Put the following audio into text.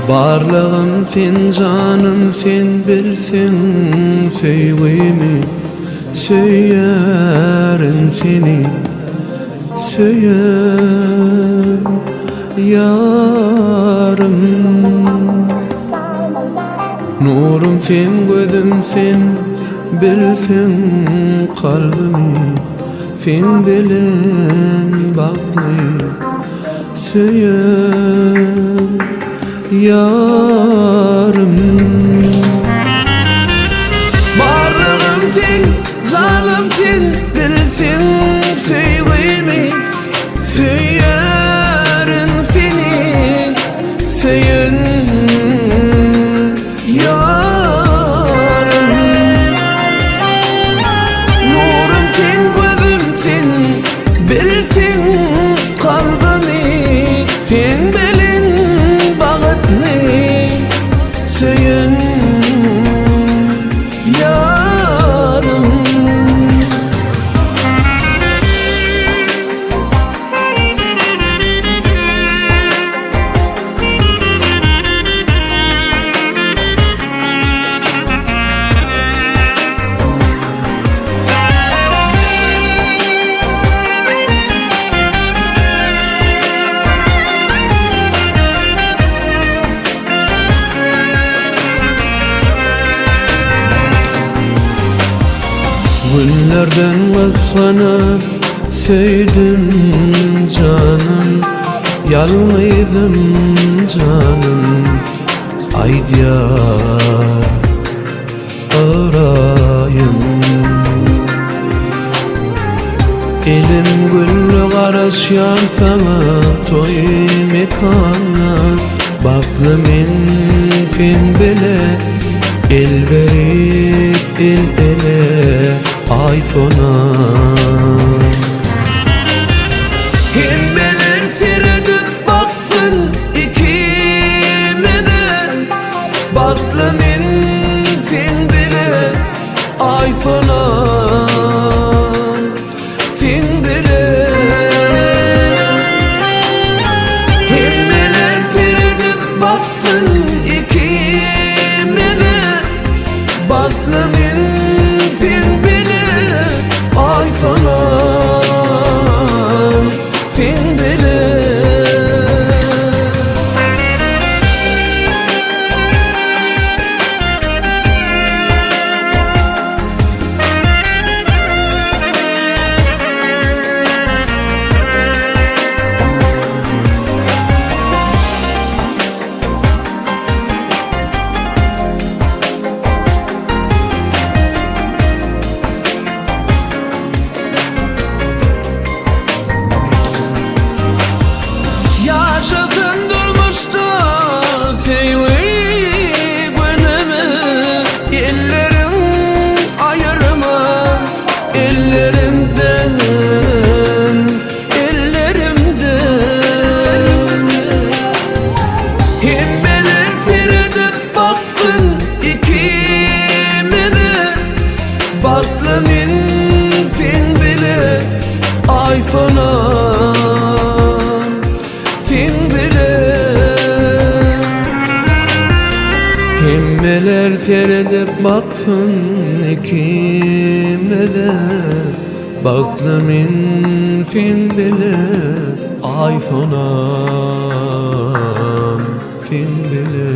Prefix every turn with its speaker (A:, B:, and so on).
A: Barlygym sen janym sen bilseň söýgimi Söýýärin seni söýen ýarym. Nurum sen gözüm sen bilseň kalbymy Sen bilen bagtly Söýen ýarym. Barlygym sen, janym sen, bilseň söýgimi Söýerin seni, söýen ýarym. Nurum sen, gözüm sen, Bilseň kalbymy sen bilen bagtly söýen ýarym. Günlerden gysganyp söýdüm janym Ýalňyzym janym aýdýar Ybraýym. Elim güllü garaşýan saňa toý mekanda Bagtly men sen bile el berip el ele aý sona. Hemmeler seredip baksyn ikimize Bagtly men sen bile aý sonam sen bile Hemmeler seredip baksyn ikimize Bagtly men sen bile aý sonam sen bile. Ýaşasyn durmuşda söýgi günümi Ellerim aýyrma ellerimden Ellerimden Hemmeler seredip baksyn ikimize Bagtly men sen bile aý sonam sen bile Hemmeler seredip baksyn ikimize Bagtly men sen bile aý sonam sen bile.